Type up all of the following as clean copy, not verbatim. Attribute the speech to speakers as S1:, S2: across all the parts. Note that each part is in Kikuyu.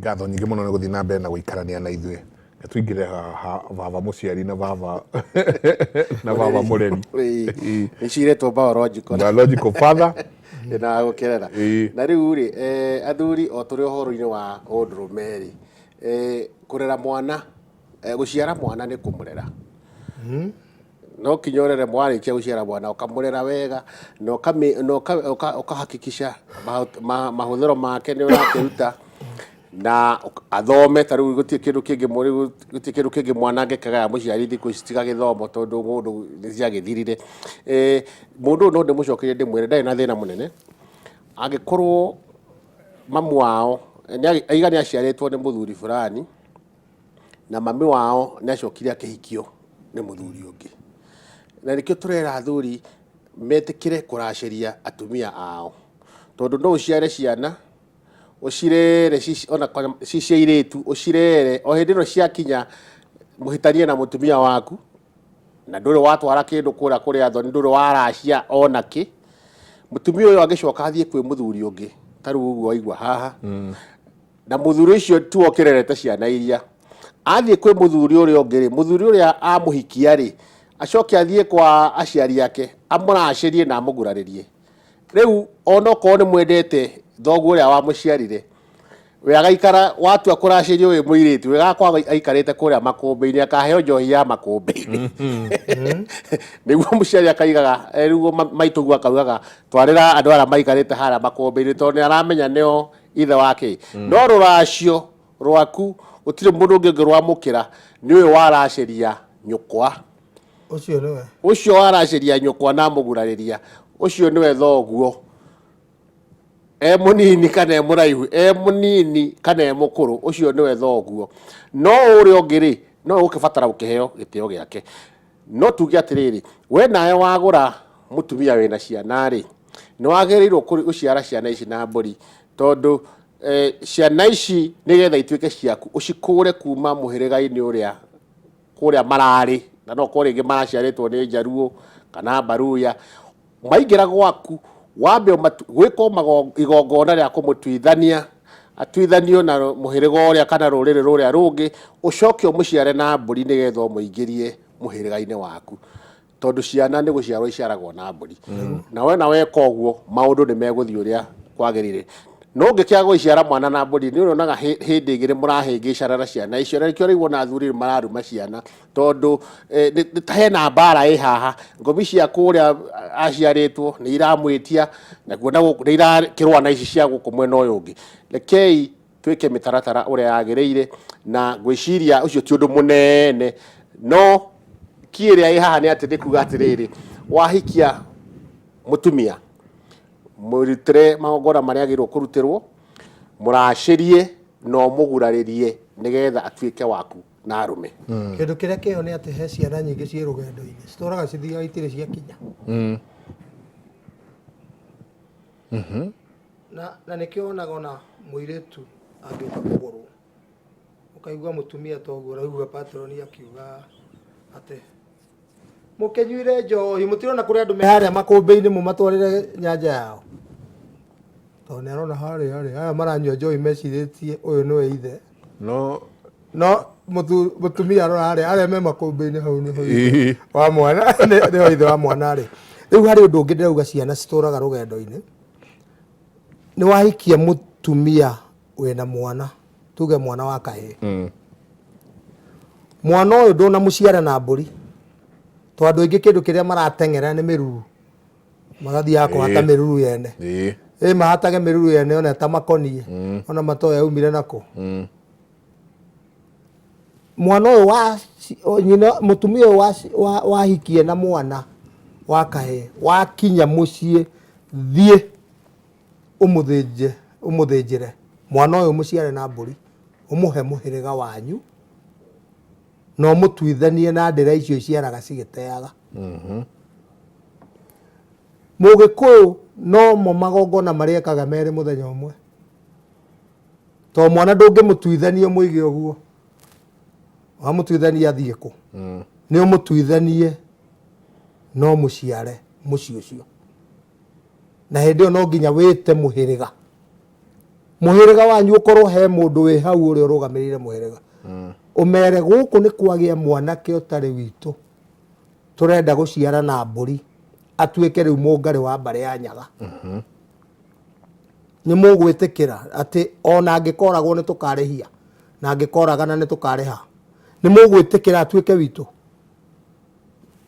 S1: Nĩ ngatho nyingĩ mũno nĩ gũthiĩ na mbere na gũikarania na ithuĩ. Reke tũingĩre haha baba mũciari na baba na baba mũreri.
S2: Nĩ ciretwo biological.
S1: Biological father.
S2: Na gũkĩrera. Na rĩu rĩ, athuri o tũrĩ ũhoro-inĩ wa ũndũrũme rĩ, kũrera mwana, gũciara mwana nĩ kũmũrera. No kinya ũrere warĩkia gũciara mwana ũkamũrera wega na ũkahakikisha mahũthĩro make nĩ ũrakĩruta na athome. Ta rĩu gũtirĩ kĩndũ kĩngĩ gũtirĩ kĩndũ kĩngĩ mwana angĩkagaya mũciari thikũ ici tiga gĩthomo, tondũ ng'ũndũ nĩ ciagĩthirire. Mũndũ ũyũ no ndĩmũcokerie ndĩmwĩre ndarĩ na thĩna mũnene angĩkorwo mamu wao aiga nĩ aciarĩtwo nĩ mũthuri fulani na mami wao nĩ acokire akĩhikio nĩ mũthuri ũngĩ. Na nĩkĩo tũrera athuri metĩkĩre kũracĩria atumia ao, tondũ no ũciare ciana ũcirere ona kana ci cia airĩtu, ũcirere o hĩndĩ ĩno ciakinya mũhĩtanie na mũtumia waku, na ndũrĩ watwara kĩndũ kũrĩa kũrĩ athoni, ndũrĩ waracia ona kĩ. Mũtumia ũyũ angĩcoka athiĩ kwĩ mũthuri ũngĩ ta rĩu ũguo waigua haha, na mũthuri ũcio tiwe ũkĩrerete ciana iria, athiĩ kwĩ mũthuri ũrĩa ũngĩ rĩ, mũthuri ũrĩa amũhikia rĩ, acoke athiĩ kwa aciari ake amũracĩrie na amũgurarĩrie. Rĩu onokorwo nĩ mwendete thoguo ũrĩa wamũciarire, we agaikara watua kũracĩrio wĩ mũirĩtu, we agakorwo aikarĩte kũrĩa makũmbĩ-inĩ, akaheo njohi ya makũmbĩ-inĩ. Nĩguo mũciari akaigaga, nĩguo maitũguo akaugaga twarĩra andũ arĩa maikarĩte harĩa makũmbĩ-inĩ, tondũ nĩ aramenya nĩo ithe wa kĩ. No rũracio rwaku gũtirĩ mũndũ ũngĩ ũngĩrwamũkĩra, nĩ ũyũ waracĩria nyũkwa.
S3: Ũcio nĩwe.
S2: Ũcio waracĩria nyũkwa na amũgurarĩria, ũcio nĩwe thoguo. E mũnini kana e mũraihu, e mũnini kana e mũkũrũ, ũcio nĩwe thoguo. No ũrĩa ũngĩ rĩ, no ũgũkĩbatara gũkĩheo gĩtĩo gĩake. No tuge atĩrĩrĩ, we nawe wagũra mũtumia wĩna ciana rĩ, nĩ wagĩrĩirwo gũciara ciana ici na mbũri, tondũ ciana ici nĩgetha ituĩke ciaku, ũcikũre kuma mũhĩrĩga-inĩ ũrĩa kũrĩa mararĩ, na no ũkorwo rĩngĩ maraciarĩtwo nĩ Njaruo kana Mbaruya, maingĩra gwaku wambe gwĩkwo igongona rĩa kũmũtuithania, atuithanio na mũhĩrĩga ũrĩa kana rũrĩrĩ rũrĩa rũngĩ, ũcoke ũmũciare na mbũri nĩgetha ũmũingĩrie mũhĩrĩga-inĩ waku. Tondũ ciana nĩ gũciarwo iciaragwo na mbũri. Na wona weka ũguo maũndũ nĩ megũthiĩ ũrĩa kwagĩrĩire. No ũngĩkĩaga gũciara mwana na mbũri, nĩ ũrĩonaga hĩndĩ ĩngĩ nĩ mũrahĩngĩcana na ciana icio. Na nĩkĩo ũraigua ona athuri nĩ mararuma ciana, tondũ nĩ ta hena mbara ĩ haha, ngomi cia kũrĩa aciarĩtwo nĩ iramwĩtia, nakuo na gũkũ nĩ irakĩrũa na ici cia gũkũ mwena ũyũ ũngĩ. Rekei twĩke mĩtaratara ũrĩa yagĩrĩire, na ngwĩciria ũcio ti ũndũ mũnene, no key ĩrĩa ĩ haha nĩ atĩ nĩ kuga atĩrĩrĩ, wahikia mũtumia, mũrutĩre magongona marĩa agĩrĩirwo kũrutĩrwo, mũracĩrie na ũmũgurarĩrie nĩgetha atuĩke waku na arũme.
S3: Kĩndũ kĩrĩa kĩho nĩ atĩ he ciana nyingĩ ciĩ rũgendo-inĩ, citũraga cithiaga itirĩ ciakinya. Na nĩkĩo wonaga ona mũirĩtu angĩũka kũgũrwo, ũkaigua mũtumia ta ũguo ũraigua patron akiuga atĩ mũkĩnyuire njohi, mũtirona kũrĩ andũ me harĩa makũmbĩ-inĩ mũmatwarĩre nyanja yao, tondũ nĩ arona harĩa rĩ, aya maranyua njohi mecirĩtie ũyũ nĩwe ithe.
S1: No
S3: no mũtumia arora harĩa arĩa me makũmbĩ-inĩ hau nĩho ithe wa mwana nĩho ithe wa mwana rĩ. Rĩu harĩ ũndũ ũngĩ ndĩrauga, ciana citũraga rũgendo-inĩ. Nĩ wahikia mũtumia wĩna mwana, tuge mwana wa kahĩĩ, mwana ũyũ ndũnamũciara na mbũri, tondũ andũ aingĩ kĩndũ kĩrĩa marateng'era nĩ mĩruru, magathiaga kũhata mĩruru yene. Ĩ mahatage mĩruru yene ona ĩtamakoniĩ, ona matoĩ yaumire nakũ. Mwana ũyũ wa nyina, mũtumia ũyũ wahikie na mwana wa kahĩĩ, wakinya mũciĩ thiĩ ũmũthĩnje, ũmũthĩnjĩre mwana ũyũ, mũciare na mbũri, ũmũhe mũhĩrĩga wanyu na ũmũtuithanie na ndĩra icio iciaraga cigĩteaga. Mũgĩkũyũ nomo magongona marĩa ekaga merĩ mũthenya ũmwe, tondũ mwana ndũngĩmũtuithania ũmũige ũguo, wamũtuithania athiĩ kũ? Nĩ ũmũtuithanie no mũciare mũciĩ ũcio, na hĩndĩ ĩyo no nginya wĩte mũhĩrĩga. Mũhĩrĩga wanyu ũkorwo he mũndũ wĩ hau ũrĩa ũrũgamĩrĩire mũhĩrĩga. Ũmere gũkũ nĩ kwagĩa mwanake ũtarĩ witũ. Tũrenda gũciara na mbũri atuĩke rĩu mũngarĩ wa mbarĩ ya Nyaga. Nĩ mũgwĩtĩkĩra atĩ ona angĩkoragwo nĩ tũkarĩhia na angĩkoragana nĩ tũkarĩha. Nĩ mũgwĩtĩkĩra atuĩke witũ.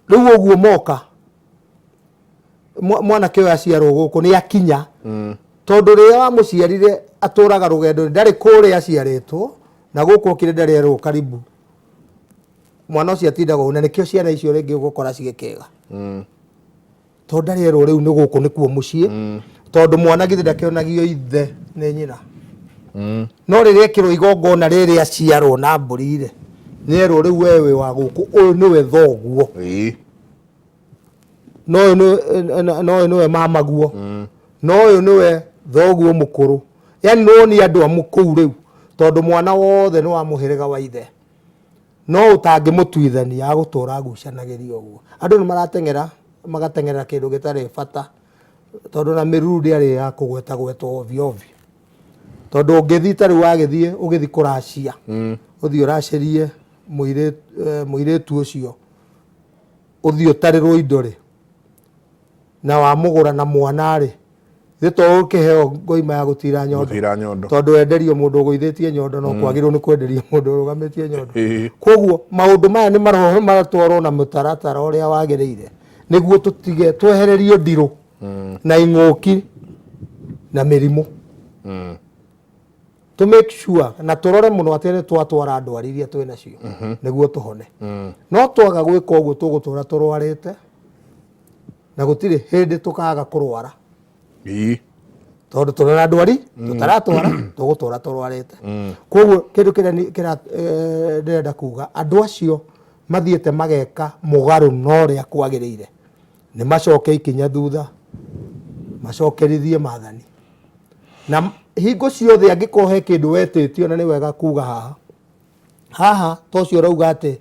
S3: Rĩu ũguo moka mwanake ũyũ aciarwo gũkũ nĩ akinya tondũ rĩrĩa wamũciarire atũraga rũgendo ndarĩ kũrĩa aciarĩtwo na gũkũ okire ndarĩ erwo karibu. Mwana ũcio atindaga ũguo na nĩkĩo ciana icio rĩngĩ ũgũkora cigĩkĩga. Tondũ ndarĩ erwo rĩu nĩ gũkũ nĩkuo mũciĩ. Tondũ mwana githĩ ndakĩonagio ithe nĩ nyina. No rĩrĩa ekĩrwo igongona rĩrĩ aciarwo na mbũri rĩ, nĩ erwo rĩu we wĩ wa gũkũ, ũyũ nĩwe thoguo. No ũyũ no ũyũ nĩwe mamaguo. No ũyũ nĩwe thoguo mũkũrũ. Yani nĩ wonia andũ amu kũu rĩu, tondũ mwana wothe nĩ wa mũhĩrĩga wa ithe. No ũtangĩmũtuithania agũtũra agucanagĩria ũguo. Andũ nĩ marateng'era, magateng'erera kĩndũ gĩtarĩ bata, tondũ na mĩruru ndĩarĩ ya kũgwetagwetwo ovyo ovyo. Tondũ ũngĩthiĩ ta rĩu wagĩthiĩ ũgĩthiĩ kũracia, ũthiĩ ũracĩrie mũirĩtu ũcio, ũthiĩ ũtarĩrwo indo rĩ, na wamũgũra na mwana rĩ, githĩ to ũkĩheo ngoima ya gũtira nyondo?
S1: Gũtira nyondo.
S3: Tondũ wenderio mũndũ ũgũithĩtie nyondo no kwagĩrĩirwo nĩ kwenderio mũndũ ũrũgamĩtie nyondo. Koguo maũndũ maya nĩ maratwarwo na mũtaratara ũrĩa wagĩrĩire nĩguo tũtige twehererio ndirũ na ing'ũki na mĩrimũ. To make sure na tũrore mũno atĩ nĩ twatwara ndwari iria twĩ nacio nĩguo tũhone. No twaga gwĩka ũguo tũgũtũra tũrwarĩte na gũtirĩ hĩndĩ tũkaga kũrwara. Tondũ tũrĩ na ndwari tũtaratwara tũgũtũra tũrwarĩte. Koguo kĩndũ kĩrĩa ndĩrenda kuga, andũ acio mathiĩte mageka mũgarũ na ũrĩa kwagĩrĩire, nĩ macoke ikinya thutha, macokerithie maathani. Na hingo ciothe angĩkorwo he kĩndũ wetĩtio, na nĩ wega kuga haha, haha to ũcio ũrauga atĩ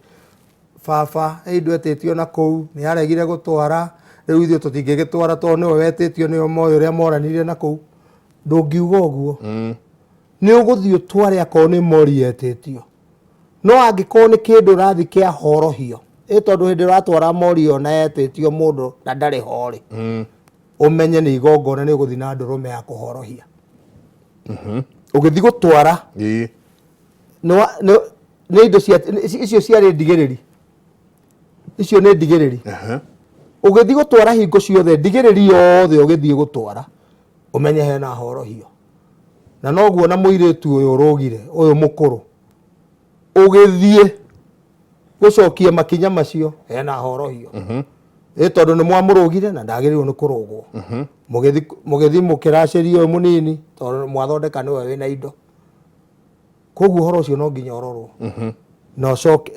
S3: baba he indo etĩtio na kũu nĩ aregire gũtwara, rĩu ithuĩ tũtingĩgĩtwara tondũ nĩwe wetĩtio, nĩwe moĩ ũrĩa moranire na kũu. Ndũngiuga ũguo. Nĩ ũgũthiĩ ũtware akorwo nĩ mori yetĩtio. No angĩkorwo nĩ kĩndũ ũrathiĩ kĩa horohio, ĩ tondũ hĩndĩ ũratwara mori ĩyo na yetĩtio mũndũ na ndarĩ ho rĩ, ũmenye nĩ igongona nĩ ũgũthiĩ na ndũrũme ya kũhorohia. Ũgĩthiĩ gũtwara, nĩ indo cia, icio ciarĩ ndigĩrĩri. Icio nĩ ndigĩrĩri. Ũgĩthiĩ gũtwara hingo ciothe, ndigĩrĩri yothe ũgĩthiĩ gũtwara, ũmenye hena horohio. Na noguo na mũirĩtu ũyũ ũrũgire, ũyũ mũkũrũ, ũgĩthiĩ gũcokia makinya macio, hena horohio. Ĩ tondũ nĩ mwamũrũgire na ndagĩrĩirwo nĩ kũrũgwo. Mũgĩthiĩ mũkĩracĩria ũyũ mũnini, tondũ mwathondeka nĩwe wĩna indo. Koguo ũhoro ũcio no nginya ũrorwo. Na ũcoke,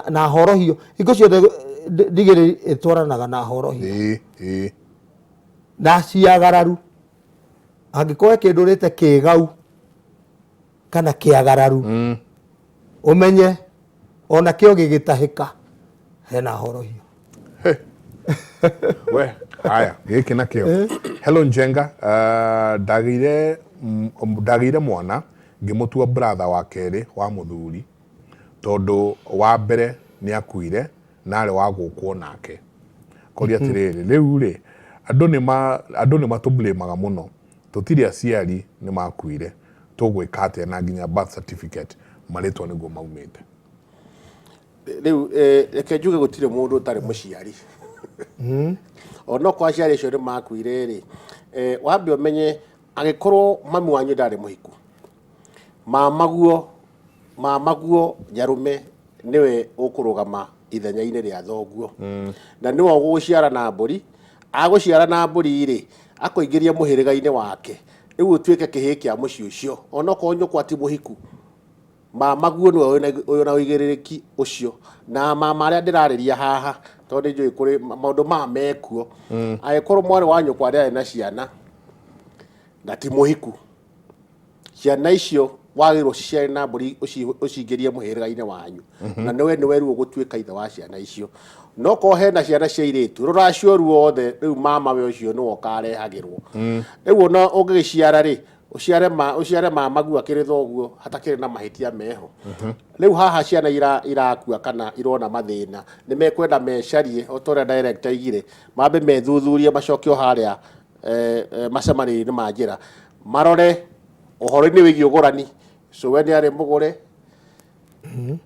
S3: na horohio, hingo ciothe ndigĩrĩri ĩtwaranaga na horohio. Na ciagararu. Angĩkorwo he kĩndũ ũrĩte kĩgau kana kĩagararu, ũmenye ona kĩo gĩgĩtahĩka hena horohio.
S1: We, haya, gĩkĩ nakĩo. Hello Njenga, ndagĩire mwana ngĩmũtua brother wa kerĩ wa mũthuri tondũ wa mbere nĩ akuire na arĩ wa gũkwo nake. Koria atĩrĩrĩ, rĩu rĩ, andũ nĩ matũblamaga mũno, tũtirĩ aciari nĩ makuire, tũgwĩka atĩa na nginya birth certificate marĩtwa nĩguo maumĩte.
S2: Rĩu reke njuge gũtirĩ mũndũ ũtarĩ mũciari. Onokorwo aciari acio nĩ makuire rĩ, wambe ũmenye angĩkorwo mami wanyu ndarĩ mũhiku, mamaguo nyarume nĩwe ũkũrũgama ithenya-inĩ rĩa thoguo. Na nĩwe ũgũgũciara na mbũri, agũciara na mbũri rĩ, akũingĩrie mũhĩrĩga-inĩ wake, rĩu ũtuĩke kĩhĩĩ kĩa mũciĩ ũcio, onokorwo nyũkwa ti mũhiku, mamaguo nĩwe wĩna ũigĩrĩrĩki ũcio. Na mama arĩa ndĩrarĩria haha, tondũ nĩ njũĩ kũrĩ maũndũ maya mekuo, angĩkorwo mwarĩ wa nyũkwa ndarĩ na ciana na ti mũhiku, ciana icio wagĩrĩirwo ũciciare na mbũri ũcingĩrie mũhĩrĩga-inĩ wanyu. Na nĩwe nĩwe rĩu ũgũtuĩka ithe wa ciana icio. No korwo hena ciana cia airĩtu, rũracio ruothe rĩu mama we ũcio nĩwe ũkarehagĩrwo. Rĩu ona ũngĩgĩciara rĩ, Ũciare ma ũciare mamagu akĩrĩ thoguo hatakĩrĩ na mahĩtia meho. Rĩu haha ciana irakua kana irona mathĩna nĩ mekwenda mecarie o ta ũrĩa director aigire, mambe methuthurie macoke o harĩa macemanio-inĩ ma njĩra marore ũhoro-inĩ wĩgiĩ ũgũrani, cũwe nĩ arĩ mũgũre,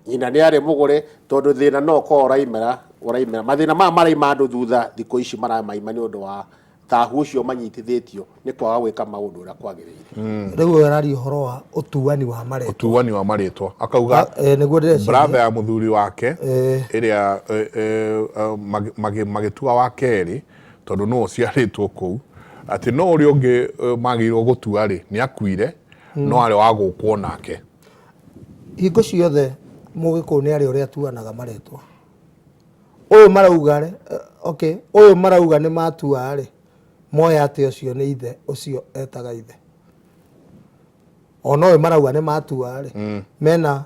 S2: nyina nĩ arĩ mũgũre, tondũ thĩna no ũkorwo ũraimĩra ũraimĩra mathĩna maya maraima andũ thutha thikũ ici maramaima nĩ ũndũ wa thahu ũcio manyitithĩtio nĩ kwaga gwĩka maũndũ ũrĩa kwagĩrĩire.
S3: Rĩu ũyũ araria ũhoro wa ũtuani wa marĩtwa.
S1: Ũtuani wa marĩtwa akauga.
S3: Nĩguo ndĩreciria.
S1: Brother ya mũthuri wake ĩrĩa magĩtua wa kerĩ tondũ nĩwe ũciarĩtwo kũu, atĩ no ũrĩa ũngĩ magĩrĩirwo gũtua rĩ nĩ akuire, no arĩ wa gũkwo nake.
S3: Hingo ciothe Mũgĩkũyũ nĩ arĩ ũrĩa atuanaga marĩtwa. Ũyũ marauga rĩ, okay, ũyũ marauga nĩ matua rĩ, moya atĩ ũcio nĩ ithe, ũcio etaga ithe. Ona ũyũ marauga nĩ matua rĩ, mena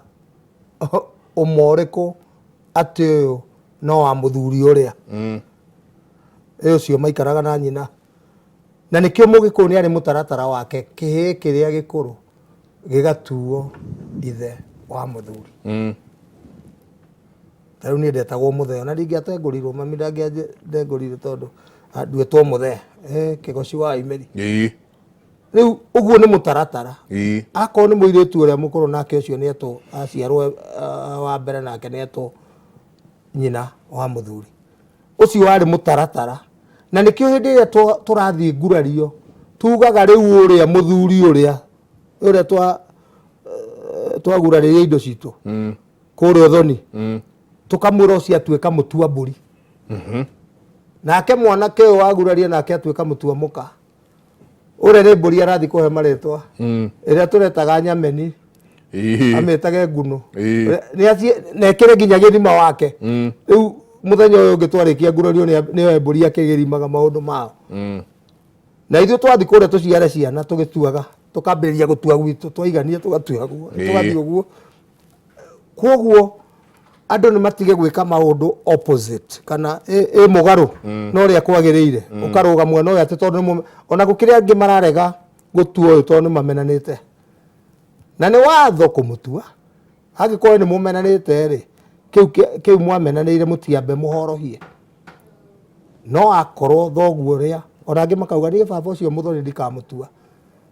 S3: ũma ũrĩkũ atĩ ũyũ no wa mũthuri ũrĩa? Ĩ ũcio maikaraga na nyina. Na nĩkĩo Mũgĩkũyũ nĩ arĩ mũtaratara wake, kĩhĩĩ kĩrĩa gĩkũrũ gĩgatuo ithe wa mũthuri. Ta rĩu niĩ ndetagwo Mũthee, ona ndingĩatengũrirwo, mami ndangĩandengũrire tondũ nduĩtwo Mũthee, kĩgoci wa Imeri. Rĩu ũguo nĩ mũtaratara. Akorwo nĩ mũirĩtu ũrĩa mũkũrũ nake ũcio nĩ etwo, aciarwo wa mbere nake nĩ etwo nyina wa mũthuri. Ũcio warĩ mũtaratara. Na nĩkĩo hĩndĩ ĩrĩa tũrathiĩ ngurario, tugaga rĩu ũrĩa mũthuri ũrĩa, ũrĩa twagurarĩria indo citũ. Kũrĩa ũthoni. Tũkamwĩra ũcio atuĩka mũtua mbũri. Nake mwanake ũyũ waguraria nake atuĩka mũtua mũka. Ũrĩa nĩ mbũri arathiĩ kũhe marĩtwa. Ĩrĩa tũretaga nyameni. Amĩtage nguno. Nĩ athiĩ na ekĩre nginya gĩthima wake. Rĩu mũthenya ũyũ ũngĩ twarĩkia ngurario nĩoe mbũri akĩgĩrimaga maũndũ mao. Na ithuĩ twathiĩ kũrĩa tũciare ciana tũgĩtuaga, tũkambĩrĩria gũtua gwitũ, twaigania tũgatua guo, tũgathiĩ ũguo. Koguo andũ nĩ matige gwĩka maũndũ opposite kana ĩ mũgarũ na ũrĩa kwagĩrĩire. Ũkarũga mwena ũyũ atĩ tondũ nĩ ona gũkĩrĩ angĩ mararega gũtua ũyũ tondũ nĩ mamenanĩte. Na nĩ watho kũmũtua. Angĩkorwo nĩ mũmenanĩte rĩ, kĩu mwamenanĩire mũtiambe mũhorohie. No akorwo thoguo ũrĩa, ona angĩ makauga niĩ baba ũcio mũthoni ndikamũtua.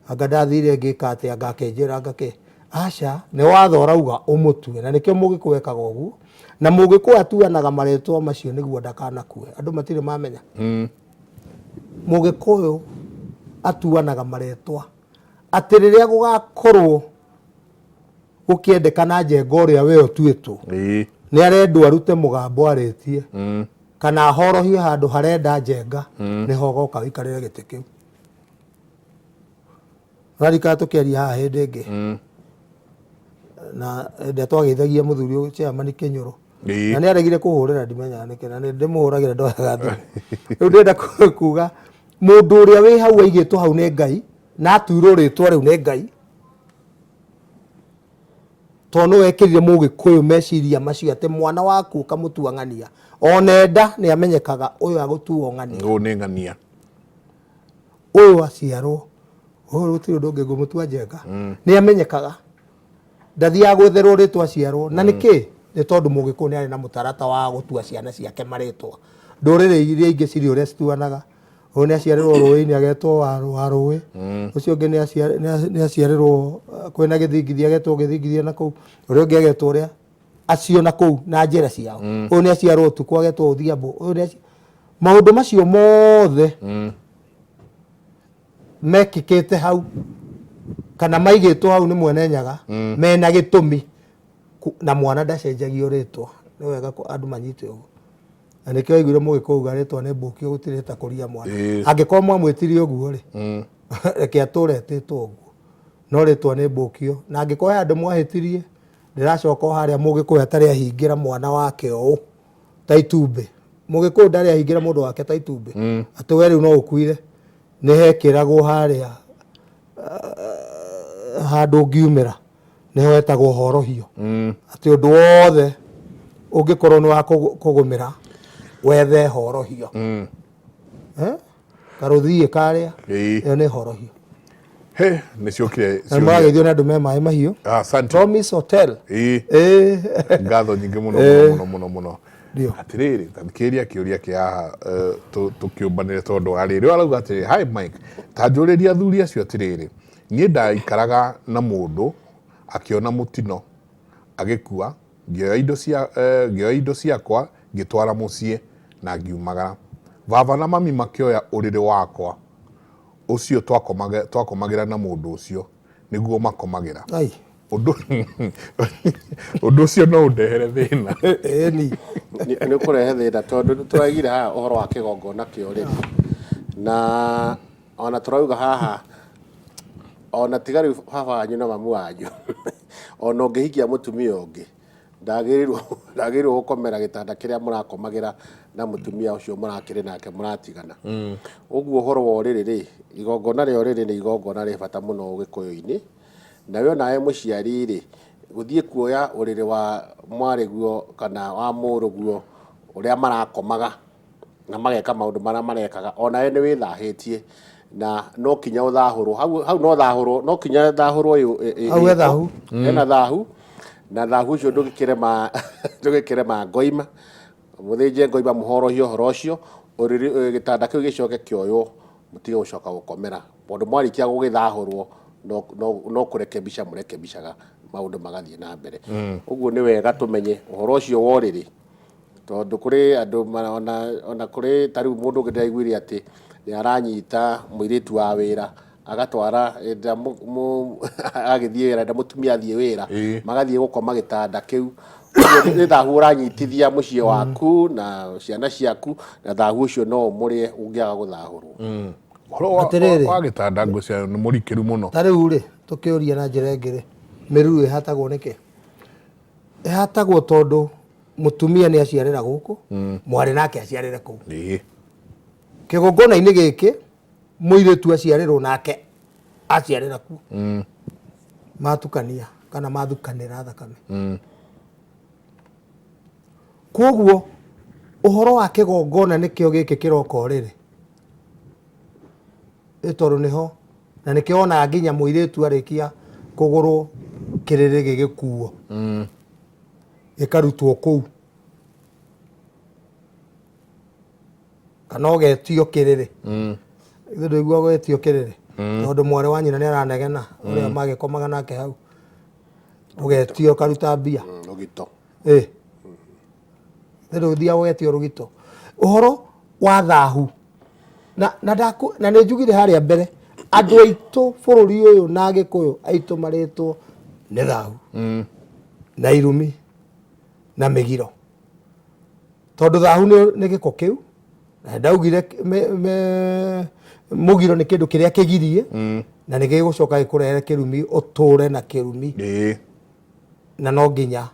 S3: Anga ndathire ngĩka atĩa, anga akĩnjĩra anga kĩ. Aca, nĩ watho ũrauga ũmũtue, na nĩkĩo Mũgĩkũyũ ekaga ũguo. Na Mũgĩkũyũ atuanaga marĩtwa macio nĩguo ndakanakue. Andũ matirĩ mamenya. Mũgĩkũyũ atuanaga marĩtwa atĩ rĩrĩa gũgakorwo gũkĩendekana njenga ũrĩa we ũtuĩtwo, nĩ arendwo arute mũgambo arĩtie, kana ahorohie handũ harenda njenga, nĩho ũgoka ũikarĩre gĩtĩ kĩu. Ũrarikana tũkĩaria haha hĩndĩ ĩngĩ na hĩndĩ ĩrĩa twageithagia mũthuri ũyũ chairman Kĩnyũrũ, na nĩ aregire kũhũrĩra, ndimenyaga nĩkĩ, na nĩ ndĩmũhũragĩra ndoyaga thimũ. Rĩu ndĩrenda kuga mũndũ ũrĩa wĩ hau aigĩtwo hau nĩ Ngai na atuirwo rĩtwa rĩu nĩ Ngai, tondũ nĩ wekĩrire Mũgĩkũyũ meciria macio atĩ mwana waku ũkamũtua ng'ania, ona enda nĩ amenyekaga ũyũ agũtuo ng'ania.
S1: Ũyũ nĩ ng'ania.
S3: Ũyũ aciarwo, ũyũ gũtirĩ ũndũ ũngĩ ngũmũtua njenga. Nĩ amenyekaga. Ndathiaga gwetherwo rĩtwa aciarwo. Na nĩkĩ? Nĩ tondũ Mũgĩkũyũ nĩ arĩ na mũtarata wa gũtua ciana ciake marĩtwa. Ndũrĩrĩ iria ingĩ cirĩ ũrĩa cituanaga. Ũyũ nĩ aciarĩrwo rũĩ-inĩ agetwo wa rũĩ. Ũcio ũngĩ nĩ aciarĩrwo kwĩna gĩthingithia agetwo gĩthingithia na kũu. Ũrĩa ũngĩ agetwo ũrĩa. Acio na kũu na njĩra ciao. Ũyũ nĩ aciarwo ũtukũ agetwo Odhiambo. Ũyũ nĩ maũndũ macio mothe mekĩkĩte hau kana maigĩtwo hau nĩ mwene Nyaga, mena gĩtũmi, na mwana ndacenjagio rĩtwa. Nĩ wega andũ manyite ũguo. Na nĩkĩo waiguire Mũgĩkũyũ auga rĩtwa nĩ mbũkio gũtirĩ takũria mwana. Angĩkorwo mwamwĩtirie ũguo rĩ, reke atũre etĩtwo ũguo. No rĩtwa nĩ mbũkio. Na angĩkorwo he handũ mwahĩtirie, ndĩracoka o harĩa Mũgĩkũyũ atarĩ ahingĩra mwana wake ũũ ta itumbĩ. Mũgĩkũyũ ndarĩ ahingĩra mũndũ wake ta itumbĩ. Atĩ we rĩu no ũkuire. Nĩ hekĩragwo harĩa handũ ũngiumĩra. Nĩho hetagwo horohio. Atĩ ũndũ wothe ũngĩkorwo nĩ wa kũgũmĩra, wethe horohio. Karũthiĩ karĩa, ĩyo nĩ horohio.
S1: He, nĩ ciokire.
S3: Na mũrageithio nĩ andũ me maĩ mahiũ.
S1: Asante.
S3: Promise Hotel.
S1: Ĩĩ.
S3: Ĩĩ.
S1: Ngatho nyingĩ mũno mũno mũno mũno mũno.
S3: Ndio.
S1: Atĩrĩrĩ, ta thikĩrĩria kĩũria kĩa haha tũkĩũmbanĩre tondũ wa rĩrĩ. Arauga atĩrĩrĩ, hi Mike, ta njũrĩria athuri acio atĩrĩrĩ, niĩ ndaikaraga na mũndũ akĩona mũtino agĩkua, ngĩoya indo cia ngĩoya indo ciakwa ngĩtwara mũciĩ na ngiumagara. Baba na mami makĩoya ũrĩrĩ wakwa ũcio twakomagĩra na mũndũ ũcio nĩguo makomagĩra.
S3: Ai.
S1: Ũndũ ũndũ ũcio no ũndehere thĩna.
S3: Ĩni.
S2: Nĩ ũkũrehe thĩna tondũ nĩ tũraigire haha ũhoro wa kĩgongona kĩa ũrĩrĩ na ona tũrauga haha ona tiga rĩu baba wanyu na mamu wanyu, ona ũngĩhikia mũtumia ũngĩ ndagĩrĩirwo gũkomera gĩtanda kĩrĩa mũrakomagĩra na mũtumia ũcio mũrakĩrĩ nake mũratigana. Ũguo ũhoro wa ũrĩrĩ rĩ, igongona rĩa ũrĩrĩ nĩ igongona rĩ bata mũno ũgĩkũyũ-inĩ. Nawe onawe mũciari rĩ, gũthiĩ kuoya ũrĩrĩ wa mwarĩguo kana wa mũrũguo ũrĩa marakomaga na mageka maũndũ marĩa marekaga, onawe nĩ wĩthahĩtie na no kinya ũthahũrwo hau, hau no thahũrwo, no kinya thahũrwo.
S3: Hau he thahu.
S2: Hena thahu, na thahu ũcio ndũgĩkĩrema, ndũgĩkĩrema ngoima mũthĩnje ngoima mũhorohie ũhoro ũcio, ũrĩrĩ gĩtanda kĩu gĩcoke kĩoywo, mũtige gũcoka gũkomera tondũ mwarĩkia gũgĩthahũrwo no kũrekebisha mũrekebishaga maũndũ magathiĩ na mbere. Ũguo nĩ wega tũmenye ũhoro ũcio wa ũrĩrĩ tondũ kũrĩ andũ ona kũrĩ ta rĩu mũndũ ũngĩ ndĩraiguire atĩ nĩ aranyita mũirĩtu wa wĩra agatwara ĩrĩa agĩthiĩ wĩra, enda mũtumia athiĩ wĩra, magathiĩ gũkoma gĩtanda kĩu. Ũguo nĩ thahu ũranyitithia mũciĩ waku na ciana ciaku, na thahu ũcio no ũmũrĩe ũngĩaga gũthahũrwo.
S1: Ũhoro wa,
S3: Atĩrĩrĩ.
S1: wa gĩtanda ngwĩciria nĩ mũrikĩru mũno.
S3: Ta rĩu rĩ, tũkĩũria na njĩra ĩngĩ rĩ, mĩruru ĩhatagwo nĩkĩ? Ĩhatagwo tondũ mũtumia nĩ aciarĩra gũkũ, mwarĩ nake aciarĩre kũu. Kĩgongona-inĩ gĩkĩ mũirĩtu aciarĩrwo nake aciarĩra kuo. Matukania kana mathukanĩra thakame. Koguo ũhoro wa kĩgongona nĩkĩo gĩkĩ kĩroka ũrĩrĩ. Ĩ tondũ nĩho na nĩkĩo wonaga nginya mũirĩtu arĩkia kũgũrwo kĩrĩrĩ gĩgĩkuo. Gĩkarutwo kũu. Kana ũgetio kĩrĩrĩ. Ithuĩ ndũiguaga ũgetio kĩrĩrĩ. Tondũ mwarĩ wa nyina nĩ aranegena ũrĩa magĩkomaga nake hau. Ũgetio ũkaruta mbia.
S2: Rũgito.
S3: Ĩ. Ndũthiaga ũgetio rũgito. Ũhoro wa thahu. Na na ndaku na nĩ njugire harĩa mbere andũ aitũ bũrũri ũyũ na Agĩkũyũ aitũ marĩtwo nĩ thahu. Na irumi na mĩgiro. Tondũ thahu nĩ gĩko kĩu. Na ndaugire mũgiro nĩ kĩndũ kĩrĩa kĩgirie. Na nĩ gĩgũcoka gĩkũrehere kĩrumi, ũtũre na kĩrumi. Na no nginya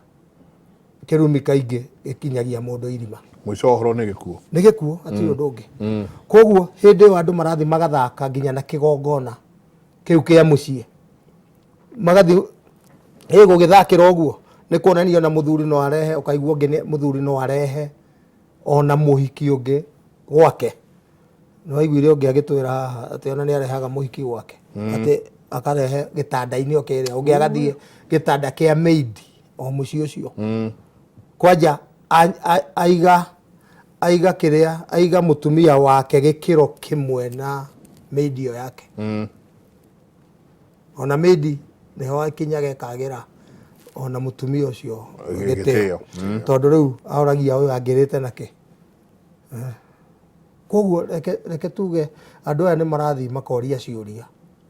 S3: kĩrumi kaingĩ gĩkinyagia mũndũ irima.
S1: Mũico wa ũhoro nĩ gĩkuũ.
S3: Nĩ gĩkuũ, hatirĩ ũndũ ũngĩ. Koguo hĩndĩ ĩyo andũ marathiĩ magathaka nginya na kĩgongona kĩu kĩa mũciĩ. Magathiĩ ĩ gũgĩthakĩra ũguo nĩ kuonania ona mũthuri no arehe, ũkaigua ũngĩ nĩ mũthuri no arehe ona mũhiki ũngĩ gwake. Nĩ waiguire ũngĩ agĩtwĩra haha atĩ ona nĩ arehaga mũhiki gwake. Atĩ akarehe gĩtanda-inĩ o kĩrĩa, ũngĩ agathiĩ gĩtanda kĩa maid o mũciĩ ũcio. Kwanja aiga aiga kĩrĩa, aiga mũtumia wake gĩkĩro kĩmwe na maid ĩyo yake. Ona maid nĩho akinyaga ĩkagĩra ona mũtumia ũcio
S1: gĩtĩo.
S3: Gĩtĩo. Tondũ rĩu ahoragia ũyũ angĩrĩte nakĩ. Koguo reke tuge andũ aya nĩ marathiĩ makoria ciũria.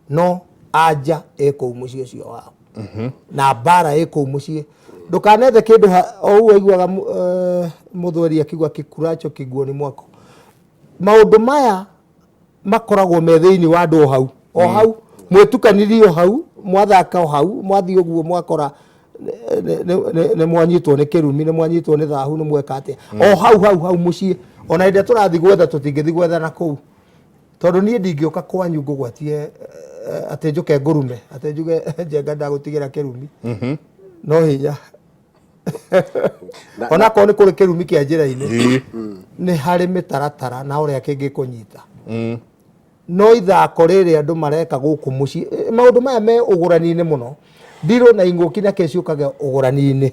S3: No anja ĩ kũu mũciĩ ũcio wao. Na mbara ĩ kũu mũciĩ. Ndũkanethe kĩndũ o ũguo waiguaga mũthweri akiuga kikuracho kiguoni mwako. Maũndũ maya makoragwo me thĩinĩ wa andũ o hau. O hau, mwĩtukanirie o hau, mwathaka o hau, mwathiĩ ũguo mwakora nĩ mwanyitwo nĩ kĩrumi, nĩ mwanyitwo nĩ thahu, nĩ mweka atĩa. O hau hau hau mũciĩ. Ona hĩndĩ ĩrĩa tũrathiĩ gwetha tũtingĩthiĩ gwetha na kũu. Tondũ niĩ ndingĩũka kwanyu ngũgwatie atĩ njũke ngũrume, atĩ njuge Njenga ndagũtigĩra kĩrumi. No hinya. Onakorwo nĩ kũrĩ kĩrumi kĩa njĩra-inĩ, nĩ harĩ mĩtaratara na ũrĩa kĩngĩkũnyita. No ithako rĩrĩ andũ mareka gũkũ mũciĩ, maũndũ maya me ũgũrani-inĩ mũno. Ndirũ na ing'ũki na kĩ ciũkaga ũgũrani-inĩ.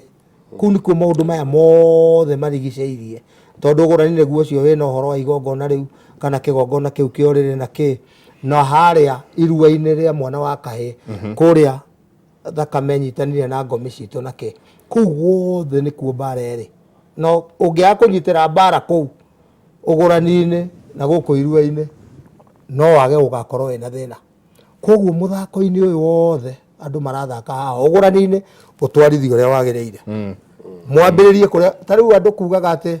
S3: Kũu nĩkuo maũndũ maya mothe marigicĩirie. Tondũ ũgũrani nĩguo ũcio wĩna ũhoro wa igongona rĩu kana kĩgongona kĩu kĩa ũrĩrĩ na kĩ. Na harĩa irua-inĩ rĩa mwana wa kahĩĩ, kũrĩa thakame ĩnyitanire na ngomi citũ na kĩ. Kũu guothe nĩkuo mbara ĩrĩ. No ũngĩaga kũnyitĩra mbara kũu ũgũrani-inĩ na gũkũ irua-inĩ, no wage gũgakorwo wĩna thĩna. Koguo mũthako-inĩ ũyũ wothe andũ marathaka haha ũgũrani-inĩ, ũtwarithie ũrĩa wagĩrĩire. Mwambĩrĩrie kũrĩa, ta rĩu andũ kugaga atĩ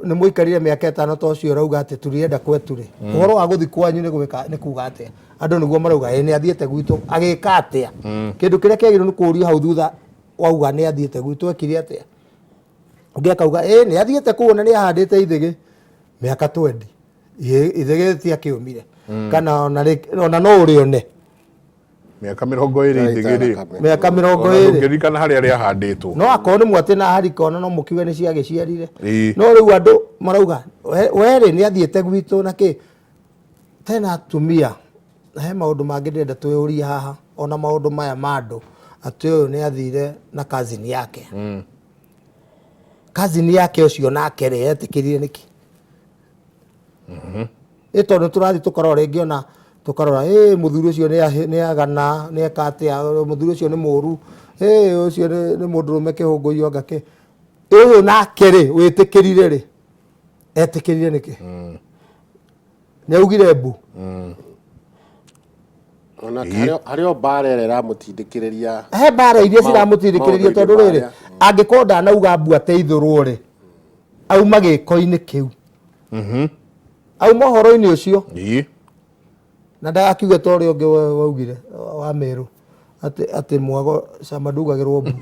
S3: nĩ mũikarire mĩaka ĩtano ta ũcio ũrauga atĩ tũrienda kwetu rĩ. Ũhoro wa gũthiĩ kwanyu nĩ gwĩka nĩ kuga atĩa? Andũ nĩguo marauga ĩ nĩ athiĩte gwitũ agĩka atĩa? Kĩndũ kĩrĩa kĩagĩrĩirwo nĩ kũũrio hau thutha wauga nĩ athiĩte gwitũ ekire atĩa? Ũngĩ akauga ĩ nĩ athiĩte kũu ona nĩ ahandĩte ithĩgĩ mĩaka 20. Ithĩgĩ rĩtiakĩũmire. Kana ona no ũrĩone.
S1: Mĩaka 20 ithĩgĩ rĩ.
S3: Mĩaka 20.
S1: Ndũngĩririkana harĩa rĩahandĩtwo.
S3: No akorwo nĩ mwatĩ na harika ona no mũkiuge nĩ ciagĩciarire. No rĩu andũ marauga we rĩ nĩ athiĩte gwitũ na kĩ. Tena atumia he maũndũ mangĩ ndĩrenda twĩyũrie haha ona maũndũ maya ma andũ atĩ ũyũ nĩ athire na cousin yake. Cousin yake ũcio nake rĩ etĩkĩrire nĩkĩ? Ĩ tondũ tũrathiĩ tũkarora rĩngĩ ona tũkarora ĩ mũthuri ũcio nĩ agana nĩ eka atĩa mũthuri ũcio nĩ mũru ĩ ũcio nĩ mũndũrũme kĩhũngũyũ anga kĩ. Ũyũ nake rĩ wĩtĩkĩrire rĩ etĩkĩrire nĩkĩ? Nĩ augire mbu.
S2: Ona harĩ o mbara ĩrĩa ĩramũtindĩkĩrĩria.
S3: He mbara iria ciramũtindĩkĩrĩria tondũ rĩrĩ angĩkorwo ndanauga mbu ateithũrwo rĩ auma gĩko-inĩ kĩu. Auma ũhoro-inĩ ũcio. Na ndagakiuge ta ũrĩa ũngĩ waugire wa Meru atĩ mwago cama ndugagĩrwo mbu.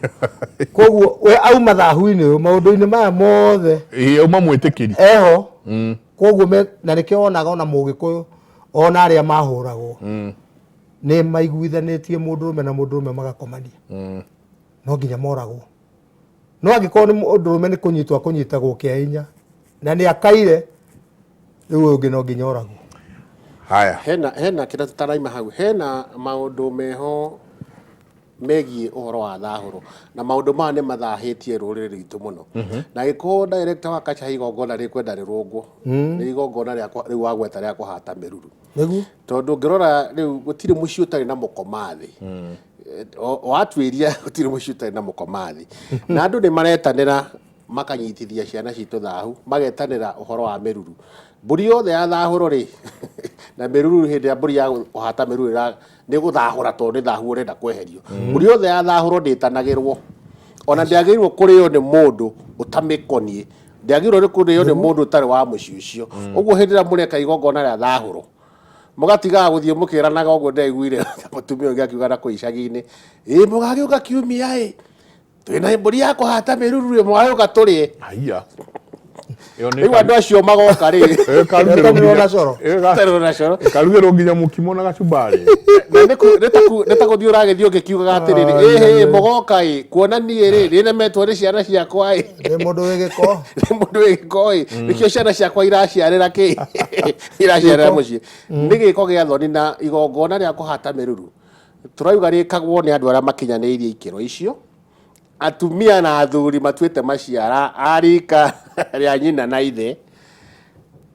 S3: Koguo we auma thahu-inĩ ũyũ maũndũ-inĩ maya mothe.
S1: Auma mwĩtĩkĩri.
S3: Eho. Koguo na nĩkĩo wonaga ona Mũgĩkũyũ ona arĩa mahũragwo nĩ maiguithanĩtie mũndũrũme na mũndũrũme magakomania. No nginya moragwo. No angĩkorwo nĩ mũndũrũme nĩ kũnyitwo akũnyitagwo kĩa hinya na nĩ akaire rĩu ũyũ ũngĩ no nginya oragwo.
S1: Haya.
S2: Hena kĩrĩa tũtaraima hau, hena maũndũ meho megiĩ ũhoro wa thahũro na maũndũ maya nĩ mathahĩtie rũrĩrĩ rwitũ mũno. Na angĩkorwo director wa Kacha he igongona rĩkwenda rĩrũngwo, nĩ igongona rĩa rĩu wagweta rĩa kũhata mĩruru.
S3: Nĩguo.
S2: Tondũ ũngĩrora rĩu gũtirĩ mũciĩ ũtarĩ na mũkoma thĩ. Watuĩria gũtirĩ mũciĩ ũtarĩ na mũkoma thĩ. Na andũ nĩ maretanĩra makanyitithia ciana citũ thahu, magetanĩra ũhoro wa mĩruru. Mbũri yothe ya thahũro rĩ, na mĩruru hĩndĩ ya mbũri ya kũhata mĩruru nĩ gũthahũra tondũ nĩ thahu ũrenda kweherio. Mbũri yothe ya thahũro ndĩtanagĩrwo. Ona ndĩagĩrĩirwo kũrĩo nĩ mũndũ ũtamĩkoniĩ. Ndĩagĩrĩirwo nĩ kũrĩo nĩ mũndũ ũtarĩ wa mũciĩ ũcio. Ũguo hĩndĩ ĩrĩa mũreka igongona rĩa thahũro, mũgatigaga gũthiĩ mũkĩranaga ũguo ndĩraiguire mũtumia ũngĩ akiuga na kũu icagi-inĩ, ĩ mũgagĩũka kiumia ĩ, twĩna mbũri ya kũhata mĩruru ĩ, mũgagĩũka tũrĩe.
S1: Haiya.
S2: Rĩu andũ acio magoka rĩ.
S3: Ĩkarugĩrwo na coro.
S2: Ĩkarugĩrwo na coro.
S1: Ĩkarugĩrwo nginya mũkimo na gacumbari.
S2: Na nĩ ta gũthiĩ ũragĩthiĩ ũgĩkiugaga atĩrĩrĩ, ĩhĩ mũgoka ĩ, kuona niĩ rĩ, nĩnemetwo nĩ ciana ciakwa ĩ.
S3: Nĩ mũndũ wĩ gĩko.
S2: Nĩ mũndũ wĩ gĩko ĩ, nĩkĩo ciana ciakwa iraciarĩra kĩ? Iraciarĩra mũciĩ. Nĩ gĩko gĩa thoni na igongona rĩa kũhata mĩruru. Tũrauga rĩkagwo nĩ andũ arĩa makinyanĩirie ikĩro icio. Atumia na athuri matuĩte maciara a rika rĩa nyina na ithe.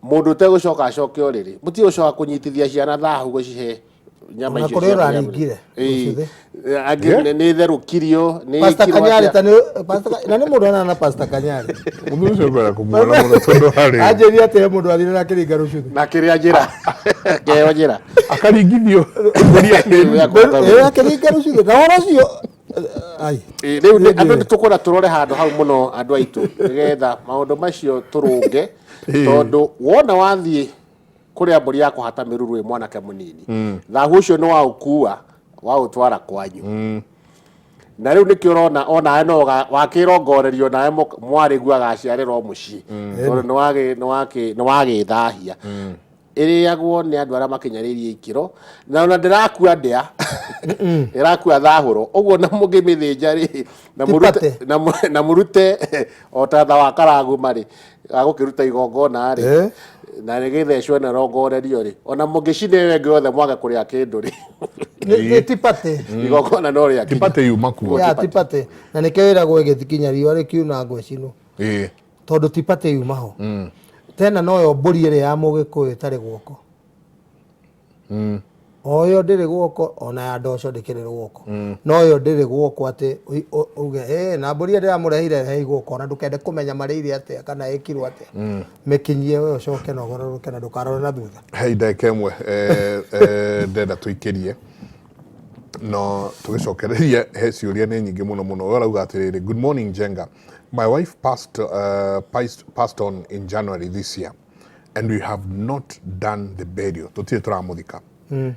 S2: Mũndũ ũtegũcoka acoke ũrĩrĩ. Mũtige gũcoka kũnyitithia ciana thahu gũcihe nyama
S3: Ona
S2: icio
S3: kũrĩa
S2: cia
S3: ũraringire,
S2: Ĩĩ.
S3: ũcũthĩ.
S2: Angĩ nĩ therũkirio, nĩ
S3: Pastor
S2: ĩkirwo
S3: Kanyari
S2: atĩa.
S3: ta nĩ Pastor na nĩ mũndũ onana na Pastor Kanyari.
S1: Mũthuri ũcio ngwenda kũmuona mũno tondũ harĩ
S3: Anjĩrire atĩ he mũndũ athire na akĩringa rũcuthĩ.
S2: Na kĩrĩa njĩra. Kĩheo njĩra.
S1: Akaringithio mbũri ya
S2: Ya kũhata
S3: Ĩĩ akĩringa rũcuthĩ. Na ũhoro ũcio ai.
S2: Ĩĩ, rĩu nĩ- andũ nĩ tũkwenda tũrore handũ hau mũno andũ aitũ nĩgetha maũndũ macio tũrũnge tondũ wona wathiĩ kũrĩa mbũri ya kũhata mĩruru ĩ mwanake mũnini thahu ũcio nĩ waũkua waũtwara kwanyu na rĩu nĩkĩo ũrona onawe no wakĩrongorerio nawe mwarĩguo agaciarĩrwo mũciĩ tondũ nĩ wagĩthahia. Ĩrĩagwo nĩ andũ arĩa makinyanĩirie ikĩro na ona ndĩrakua ndĩa ĩrakua thahũro ũguo na mũngĩmĩthĩnja rĩ na
S3: Ti
S2: mũrute
S3: pate.
S2: na mũrute o ta tha wa karaguma rĩ agũkĩruta igongona rĩ. Na rĩgĩthecwo na rongorerio rĩ, ona mũngĩcina ĩyo ĩngĩ yothe mwage kũrĩa kĩndũ rĩ,
S3: Nĩ tipatĩ.
S2: Igongona no rĩakinya.
S1: Tipatĩ yuma kuo.
S3: Ya tipatĩ, na nĩkĩo ĩragwo ĩgĩthikinya riũa rĩkiuna ngwecinwo, tondũ tipatĩ yuma ho tena noyo mbũri ĩrĩa ya mũgĩkũyũ ĩtarĩ guoko, o ĩyo ndĩrĩ guoko, ona ya ndoco ndĩkĩrĩ guoko, no ĩyo ndĩrĩ guoko atĩ uge "Ĩ, na mbũri ĩyo ndĩramũrehire he guoko." Ona ndũkende kũmenya marĩire atĩa kana ĩkirwo atĩa, mĩkinyie we ũcoke na ũgarũrũke na ndũkarore na thutha.
S1: Hei ndagĩka ĩmwe ndenda tũikĩrie no tũgĩcokereria he ciũria nĩ nyingĩ mũno mũno. We ũrauga atĩrĩrĩ, "Good morning, Njenga. My wife passed on in January this year and we have not done the burial. Tũtirĩ tũramũthika.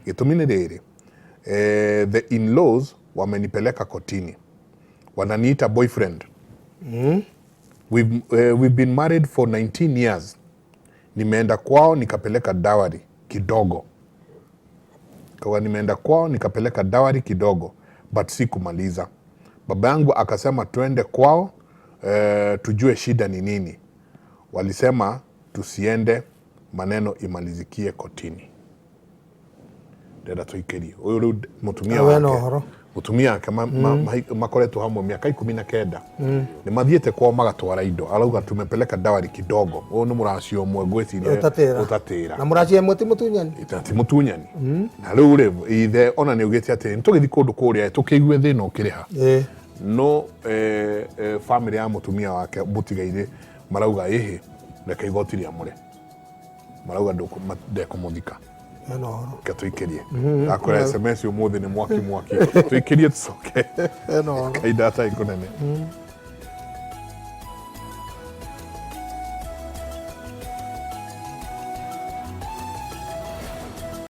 S1: Gĩtũmi nĩ rĩrĩ, the in-laws wamenipeleka kotini, wananiita boyfriend. We've been married for 19 years. Nimeenda kwao nikapeleka dowry kidogo." Kawa nimeenda kwao nikapeleka dowry kidogo but si kumaliza. "Baba yangu akasema twende kwao tujue shida ni nini. Walisema tusiende, maneno imalizikie kotini." Ndenda tũikĩrie ũyũ rĩu mũtumia
S3: We na
S1: wake
S3: ũhoro.
S1: Mũtumia wake makoretwo hamwe mĩaka 19. Nĩ mathiĩte kwao magatwara indo. Arauga tumepeleka dowry kidogo. Ũyũ nĩ mũracio ũmwe ngwĩciria.
S3: Ũtatĩra.
S1: Ũtatĩra.
S3: Na mũracia ĩmwe ti mũtunyani.
S1: Ti mũtunyani. Na rĩu rĩ, ithe ona nĩ augĩte atĩ nĩ tũgĩthiĩ kũndũ kũrĩa tũkĩigue thĩna ũkĩrĩha. No family ya mũtumia wake mũtigairĩ marauga ĩhĩ, reke igoti rĩamũre. Marauga ndekũmũthika.
S3: Hena ũhoro.
S1: Reke tũikĩrie. Ndakora SMS ũmũthĩ nĩ mwaki mwaki. Tũikĩrie tũcoke.
S3: Hena ũhoro.
S1: Kahinda gatarĩ kũnene.